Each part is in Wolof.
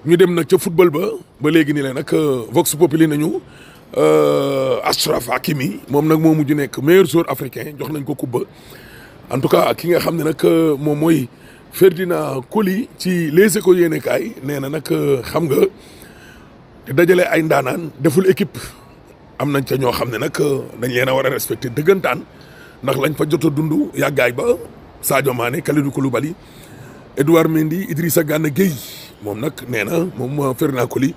ñu dem nag ca football ba léegi nii la nag Vox Populi nañu Achraf Hakimi moom nag moo mujj nekk meilleur joueur africain jox nañ ko kubba en tout cas ki nga xam ne nag moom mooy Ferdinand Coly ci Les Échos yéenekaay nee na nag xam nga dajale ay ndaanaan deful équipe am nañ ca ñoo xam ne nag dañ leen a war a respecter dëggantaan ndax lañ fa jot a dund yàggaay ba Sadio Mané Kalidou Koulibaly Edouard Mendy Idrissa Gana Gueye moom nag nee na moom Ferdinand Coly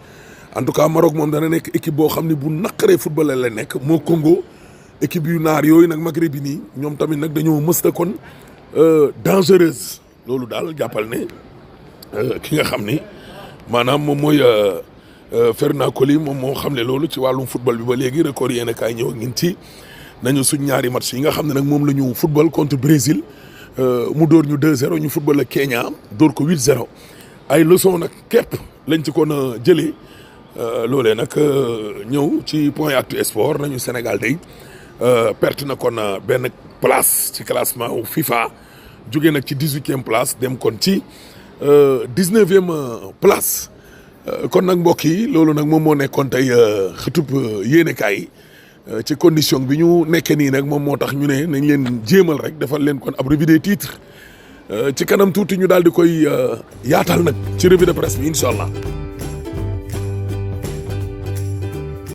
en tout cas Maroc moom dana nekk équipe boo xam ne bu naqaree football la nekk moo Congo équipe yu naar yooyu nag Maghreb bi nii ñoom tamit nag dañoo mës a kon dangereuse loolu daal jàppal ne ki nga xam ni maanaam moom mooy Ferdinand Coly moom moo xam ne loolu ci wàllum football bi ba léegi record yéen a kaay ñëw ak ñun ci nañu suñ ñaari match yi nga xam ne nag moom la ñu football contre Brésil mu dóor ñu 2-0 ñu football ak Kenya dóor ko 8-0 ay leçon nag képp lañ ci kon a jëlee loolee nag ñëw ci point actu sport nañu Sénégal day perte na kon benn place ci classement wu FIFA jóge nag ci 18e place dem kon ci 19e place kon nag mbokk yi loolu nag moom moo nekkoon tey xëtub yéenekaay yi ci condition bi ñu nekkee nii nag moom moo tax ñu ne nañ leen jéemal rek defal leen kon ab revue des titres ci kanam tuuti ñu daal di koy yaatal nag ci revue de presse bi incha allah.